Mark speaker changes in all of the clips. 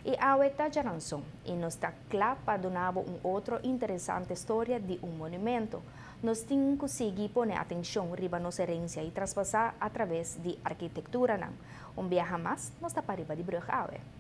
Speaker 1: Y awe ta djaranson y nos ta cla pa duna bo un otro interesante storia di un monumento. Nos tin cu sigui pone atencion riba nos herencia y traspasa a traves di arkitecturanan. Un biaha mas nos ta pariba di brug awe.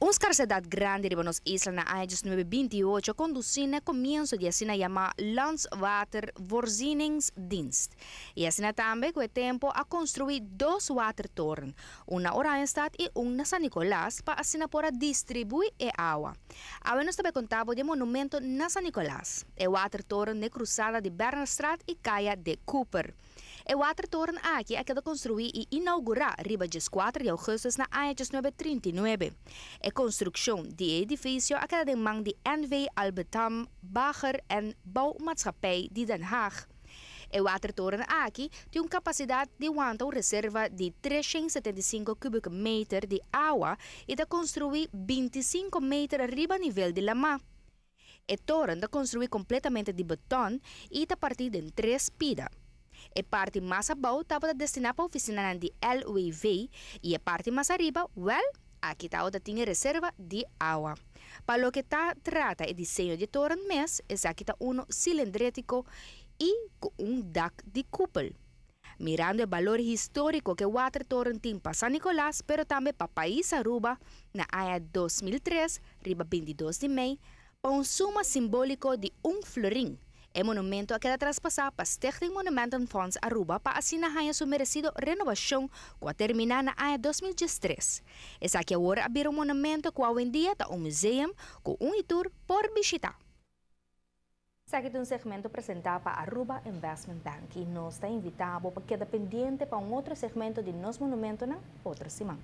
Speaker 1: Un skarsedat grandi riba nos isla na aña 1928 a kondusí na e komienso di asina yamá Landswatervoorzieningsdienst. I asina tambe ku e tempu a konstruí dos watertoren, un na Oranjestad i un na San Nicolas pa asina por a distribuí e awa. Awe nos ta bai konta bo di e monumento na San Nicolas, e watertoren n'e krusada di Bernardstraat i Kaya de Cooper. E watertoren aki a keda konstruí i inougurá riba 14 di ougùstùs na aña 1939. E konstrukshon di e edifisio a keda den man di NV. Albertam Bagger en Bouwmaatschappij di Den Haag. E watertoren aki tin un kapasidat di wanta un reserva di 375 kubieke meter di awa i ta konstruí 25 meter riba nivel di lamá. E toren ta konstruí kompletamente di beton i ta partí den tres pida. E parti mas abou tabata destiná pa ofisinanan di LWV i e parti mas ariba, wèl, aki tabata tin e reserva di awa. Pa loke ta trata e diseño di e toren mes, esaki ta unu silindrétiko i ku un dak di kupel. Mirando e balor historico cu e watertoren tin pa San Nicolas pero tambe pa pais Aruba, na aña 2003, riba 22 di mei, pa un suma simbolico di un florin, e monumento a keda traspasa pa Stichting Monumentenfonds Aruba pa asina haña su merecido renovacion cu a termina na aña 2013. Esaki awor a bira un monumento cu awendia ta un museum cu un y tur por bishita. Esaki ta un segmento presenta pa Aruba Investment Bank y nos ta invita bo pa keda pendiente pa un otro segmento di Nos Monumentonan otro siman.